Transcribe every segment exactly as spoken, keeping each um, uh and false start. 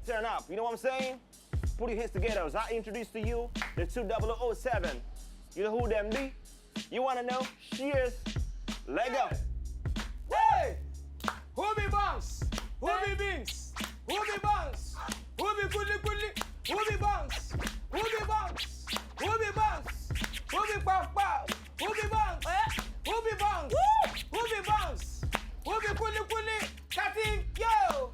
Turn up. You know what I'm saying? Put your hands together as I introduce to you the two double oh seven. You know who them be? You wanna know? Cheers. Let go. Hey! Who be bounce? Who be beans? Who be bounce? Who be kuli kuli? Who be bounce? Who be bounce? Who be bounce? Who be puff puff? Who be bounce? Eh? Who be bounce? Who be bounce? Who be kuli kuli? Cutting yo!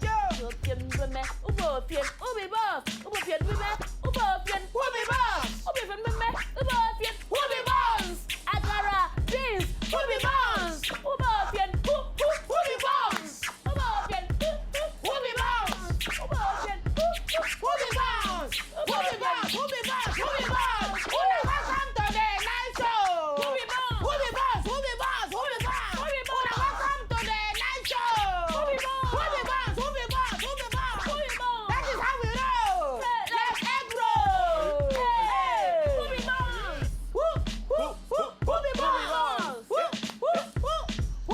Yo! Ubofian women, Ubofian, Ubi boss, Ubofian women, Ubofian, Ubi boss, Ubofian women, Ubofian, Ubi boss, Agara, this, Ubi boss, Ubofian, who, who, Ubi boss, Ubofian, who, who, Ubi boss, Ubofian, who, who, Ubi boss, Ubi boss, Ubi boss, Ubi boss, Una welcome to the night show. Ubi boss, Ubi boss, Ubi boss, Ubi boss, Una welcome to the night show. Ubi boss, Ubi boss, Ubi boss, Ubi boss, Ubi boss. That is how we roll. Like egg roll. Hey, Ubi boss. Who, who, who, Ubi boss. Who, who, who,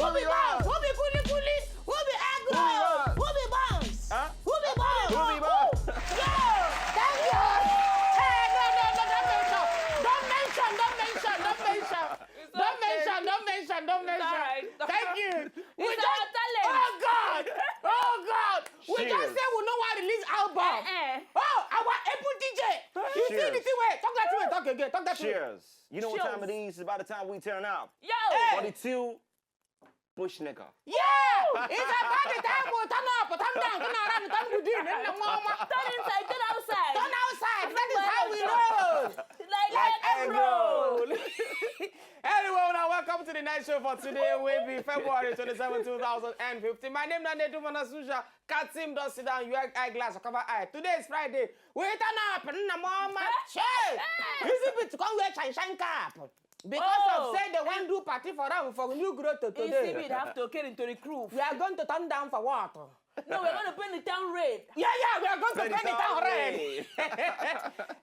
Ubi boss. Ubi kuli kuli. Who be egg roll? Who be bounce? Huh? Who be bounce? Who be bounce? Yo, thank you. Hey, no, no, no, don't mention. Don't mention, don't mention, don't mention. Don't mention, don't mention, don't mention. All right. Thank you. We just, oh God, oh God. We just say we no want release album. Eh, eh. Oh, our Apple D J. You see the thing where? Talk that thing where, talk again, talk that thing where. Cheers. You know what time it is? It's about the time we turn up. Yo! Forty-two Bush nigga. Yeah! It's about the time we turn up, turn down, turn around, turn within. Turn inside, turn outside. Turn outside. That is how we roll. Like, like egg roll. Anyway, now welcome to the night show for today. We be February twenty-seven, two thousand and fifteen. My name is Nande Dumana Suja. Katim don sit down, you wear eyeglass, cover eye. Today is Friday. We turn up, Nna Mama. Hey! Easy bit to come wear shine shine cap. Because of say they wan do party for am for new growth to today. Easy bit have to carry into the crew. We are going to turn down for what? No, we're going to paint the town red. Yeah, yeah, we are going to paint the town red.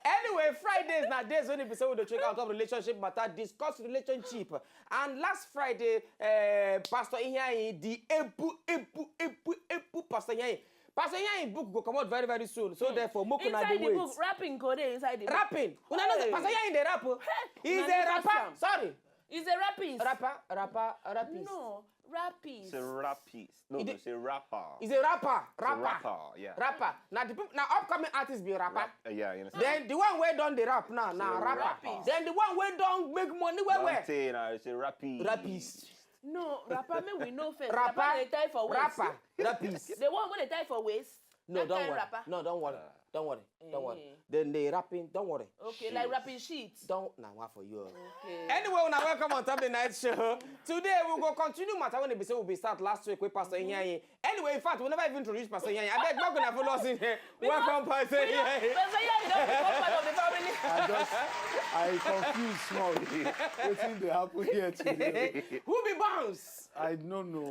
Anyway, Fridays na days when we say we dey check out of relationship matter, discuss relationship. And last Friday, uh, Pastor Iheanyi, the ebu, ebu, ebu, ebu, Pastor Iheanyi, Pastor Iheanyi book go comot very very soon. So therefore, make una dey wait. Inside the book, rapping go dey inside the book. Rapping. Una know say Pastor Iheanyi dey rap o. He's a rapper. Sorry. He's a rapist. Rapper, rapper, rapist. No, rapist. It's a rapist. No, it's a rapper. He's a rapper. Rapper. Rapper, yeah. Rapper. Now the people, now upcoming artists be rapper. Rap, uh, yeah, you understand. Then the one where done the rap now, now rapper. Rapist. Then the one where don't make money, where where? Say now it's a rapist. Rapist. No, rapper me we know first. Rapper, rapper they tie for waist. Rapper, rapist. The one where they tie for waist. No, don't worry. Rapper. No, don't worry. Uh, don't worry. Don't worry. Eh. Then they rapping. Don't worry. Okay, like rapping sheets. Don't now what for you. Okay. Anyway, now welcome on top the night show. Today we go continue matter when we say we be start last week with Pastor Iheanyi. Anyway, in fact, we never even introduce Pastor Iheanyi. I beg, not gonna follow us in here. Welcome, Pastor Iheanyi. Pastor Iheanyi, don't become part of the family. I just, I confused small. Wetin dey happen here today? Who be bounce? I don't know.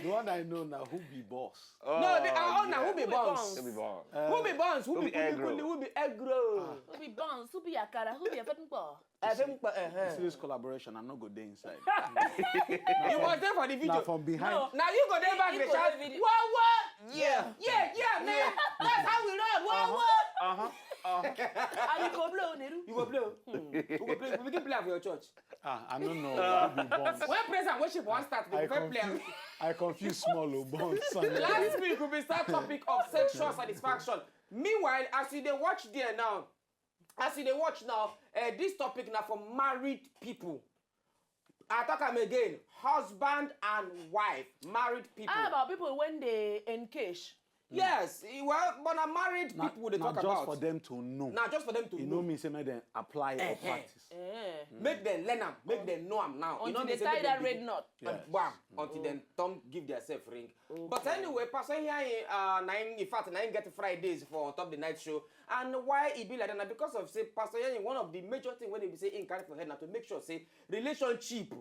The one I know now, who be boss? Oh, no, the, uh, oh, now who be boss? Who be boss? Uh, who be boss? Who be kuli kuli? Who be egg roll? Who be boss? Who be akara? Who be efenkpo? Efenkpo, uh-huh. This is collaboration. I no go dey inside. You must dey for the video. Now from behind. No. Now you go dey back the shout. Whoa, whoa. Yeah. Yeah, yeah, man. That's how we run. Whoa, whoa. Uh-huh. Uh-huh. And you go blow, Neru. You go blow. Hmm. You go play. We begin play for your church. Ah, I don't know. Who be boss? When praise and worship wan start, we go first play am. I confuse small o, boss. Last week we bin start topic of sexual satisfaction. Meanwhile, as you dey watch there now, as you dey watch now, uh, this topic na for married people. I talk am again, husband and wife, married people. How about people when they engage? Yes, eh, well, but na married people we dey talk about. Na just for them to know. Na just for them to know. E no mean say make dem apply or practice. Eh. Make dem learn am, make dem know am now. Until they tie that red knot. Yes. Bam, until dem don give theirself ring. But anyway, Pastor Iheanyi, uh, na him, in fact, na him get Fridays for on top the night show. And why e be like that na because of say Pastor Iheanyi, one of the major thing wey dey be say him carry for head na to make sure say relationship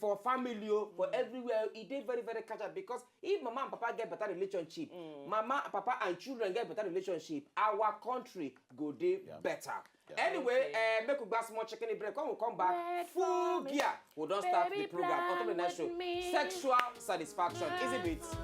for family o, for everywhere, e dey very very casual because if mama and papa get better relationship, mama, papa and children get better relationship, our country go dey better. Anyway, eh, make we gba small chicken break. When we come back, full gear. We don start the program on top of the night show. Sexual satisfaction. Easy beats.